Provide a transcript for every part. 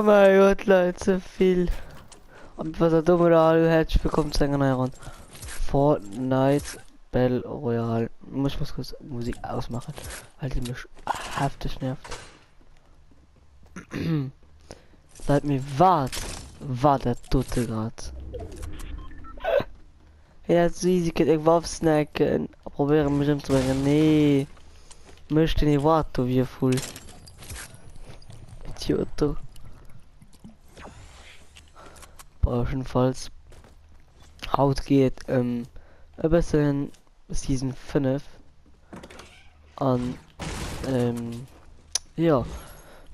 Oh mein Gott, Leute, ze vill. An was der dumme da hallo herzlich willkommen zu enger neuen Runde Fortnite Battle Royale. Muss ich muss kurz Musik ausmachen, weil die mich heftig nervt. Leit mir wat war dat dote grad? Hien hat sou easy kënnen eng Waff snacken a probéieren mech ëmzebréngen. Nee, mécht den ee wat do wéi e Vull. Idiot do. Bon, jedenfalls haut geet et ëm e bëssen Season 5 an ähm, jo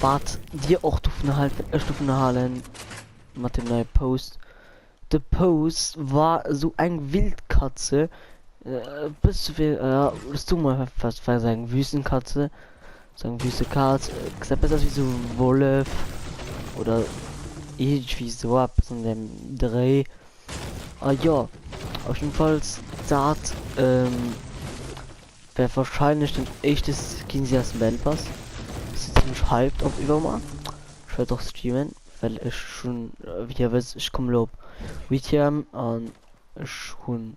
wat dir och dovun haalt, wat ech dovun halen mat dem neie Post. De Post war esou eng Wildkatze, e bësse wéi, ja, soe mer fast war esou eng Wüstenkatze, esou eng Wüstekaz, gesäit bëssen aus wéi esou e Wollef oder iergendwéi esou eppes an deem Dréi. A jo, op jiddefalls dat wär wahrscheinlech den éischte Skin si aus dem Battle Pass. Sinn zimmlech hyped op iwwermar. Ech wäert och streamen, well ech hunn, wéi dir wësst, ech kommen elo op Huitième an ech hunn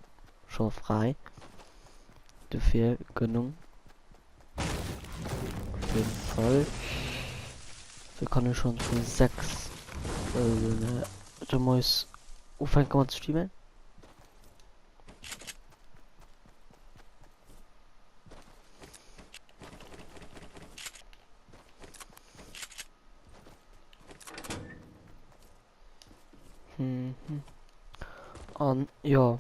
scho fräi. Dofir Gönnung. Op jeden Fall. Dofir kann ech schonn vu 6 Auer moies ufänke mat streamen. Mhm. An jo,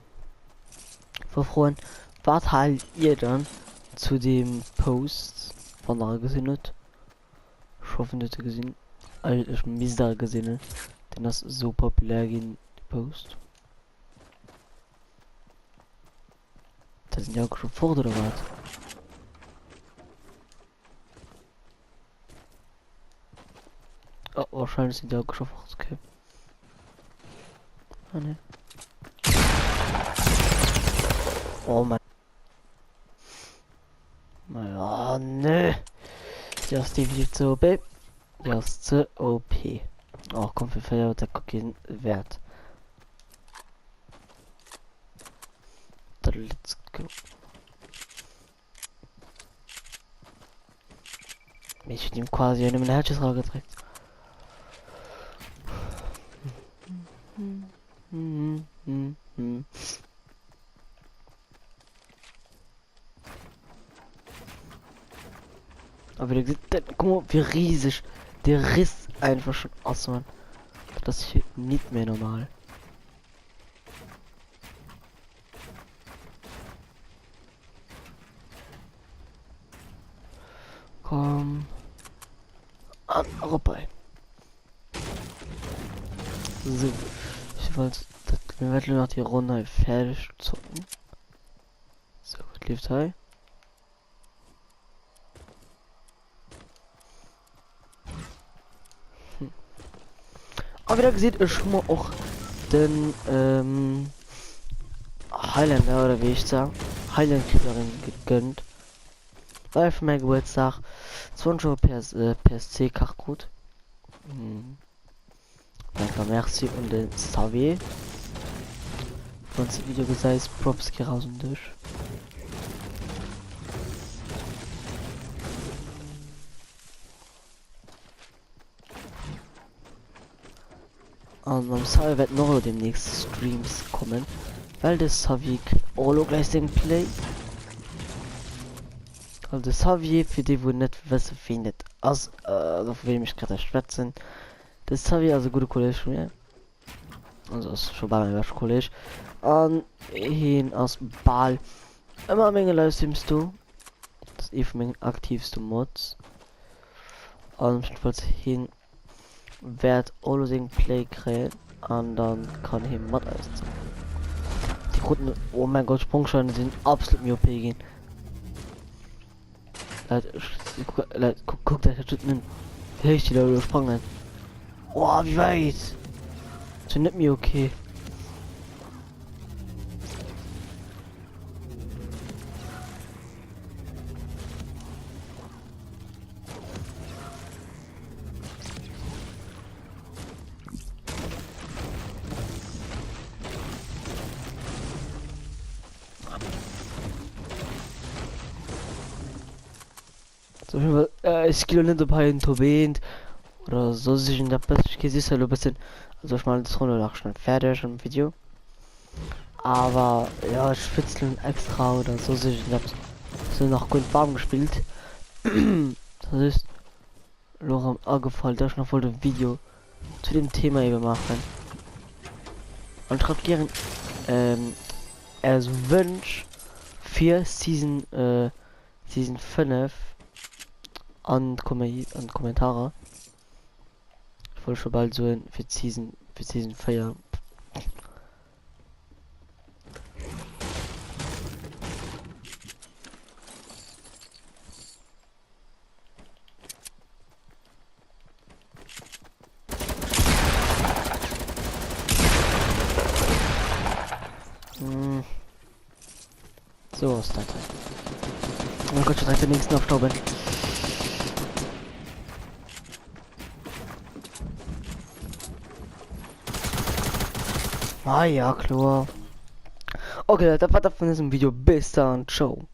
wor froen, wat haalt Dir dann zu deem Post, wann der e gesinn hutt? Ech hoffen dir hutt e gesinn. Eigentlech misst der e gesinn hunn, deen ass esou populär ginn, de Post. Da sinn déi all scho fort oder wat? Oh, wahrscheinlich sind die auch schon fort, okay. Ah, ne. Oh mein. Oh, ne. Die ass definitiv zu OP. Die ass zu OP. Oh, komm, für 4 der Cookie wert. Let's go. Ich hätte ihm quasi eine Headshots rausgedrückt. Aber der sieht, der, guck mal, wie riesig der Riss einfach schon ass, Mann. Das ist hier nicht mehr normal. Komm. An erop hei. So. Ich wollte, wir werden noch die Runde hei fertig zocken. So, was lief hei? Hm. A wéi der gesitt, ech hu mer och den ähm, Highlander oder wéi heescht se, Highland Kriegerin gegönnt. Well ech fir mäi Gebuertsdag 20 Euro PS, äh, PSC Kach krut. Hm. Danke, merci un de Xavier. Wann du Video gesäis, Props gi raus un dech. An mam Xavier wäerten och elo demnächst Streams kommen, well de Xavier kritt och elo gläich seng Play. Also de Xavier, fir déi wou net wësse wien dat ass, also vu wiem ech grad hei schwätzen, de Xavier ass e gudde Kolleg vu mir, also ass scho bal mäi beschte Kolleg, an hien ass bal ëmmer a menge Livestreams do, ass ee vu mengen aktiivste Mods, an jedenfalls hien wäert och elo seng Play kréien an dann kann hie mat eis zocken. Déi kruten, oh mein Gott, Sprongscheine sinn absolut méi OP ginn. Leit, Leit, kuckt euch dat un, wéi héich déi da elo sprangen. Oh, wéi wäit! Dat ass net méi ok. So, äh, ech gi lo net op hei en Top 1 oder soss iergendeppes. Ech gi just elo bëssen, also ech maachen dës Ronn elo nach schnell fäerdeg am Video. Awer ja, ech schwëtzen extra oder soss iergendeppes. Ech hunn nach guer net warm gespillt. Dat ass just elo erëm agefall, dass ech nach wollt e Video zu dem Thema ebe maachen. An schreift gären ähm, är Wënsch fir Season äh, Season 5 an d'Kommentarer. Ech wollt scho bal soen fir d'Season fir d'Season 4. Hm. So ass dat. Oh Gott, schon direkt den nächsten aufstauben. Ah ja, klar. Okay, das war das von diesem Video. Bis dann. Ciao.